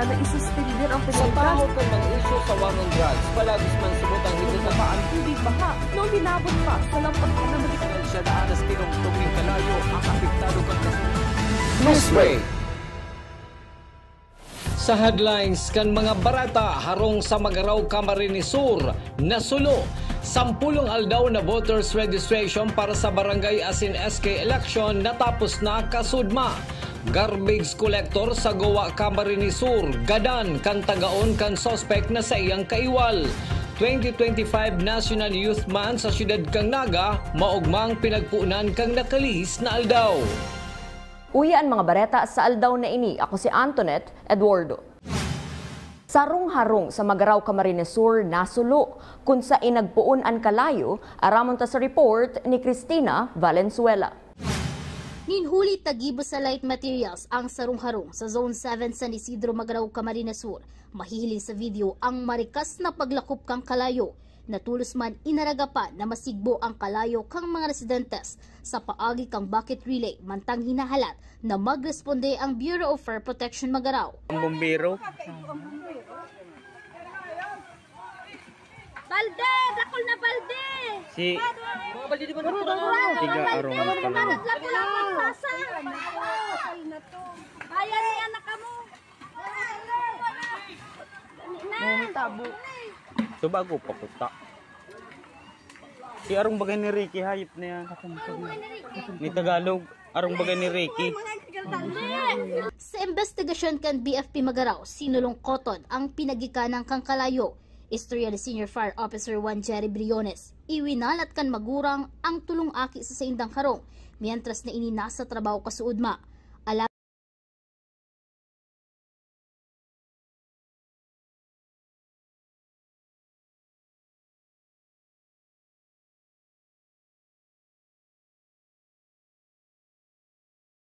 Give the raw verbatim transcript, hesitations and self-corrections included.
na isuspender ang Sa tahaw kan mga isyu sa war on drugs, palagis man subot ang higit na Ang tubig baha, nung hinabot pa sa lampas na Siya daan na tinungtong ning kalayo ang apektado kan kasunod. Newsbreak. Sa headlines kan mga bareta, harong sa Magarao, Camarines Sur, nasulo. Sampulong aldaw na voters registration para sa barangay asin S K election natapos na kasudma. Garbage collector sa Goa, Camarines Sur, gadan kan tagaon kan suspek na saiyang kaiwal. Twenty twenty-five National Youth Month sa siyudad kan Naga, maogmang pinagpunan kan nakalihis na aldaw. Uya an mga bareta sa aldaw na ini. Ako si Antoinette Eduardo. Sarong harong sa Magarao, Camarines Sur, nasulo, kun saen nagpoon an kalayo, aramon ta sa report ni Christina Valenzuela. Nin huli ta gibo sa light materials ang sarong harong sa Zone seven San Isidro, Magarao, Camarines Sur. Mahihiling sa video ang marikas na paglakop kan kalayo. Natolos man inaragapan na masigbo ang kalayo kan mga residentes sa paagi kan bucket relay, mantang hinahalat na magresponde ang Bureau of Fire Protection Magarao. Ang bombero. Balde! Dakul na balde! Si Balde! Tiga arong Balde! pala. Balde! Balde! Kaya niya na kamo! Tabo. Subago pa kuta. Si arong bagay ni Ricky, hayop na yan. Ni Tagalog, arong bagay ni Ricky. Sa investigasyon kan B F P Magarao, sinulong kotod ang pinagikanan kan kalayo. Istorya ni Senior Fire Officer one Jerry Briones, iwinalat kan magurang ang tulong aki sa saindang harong, mientras na ini nasa trabaho kasuudma.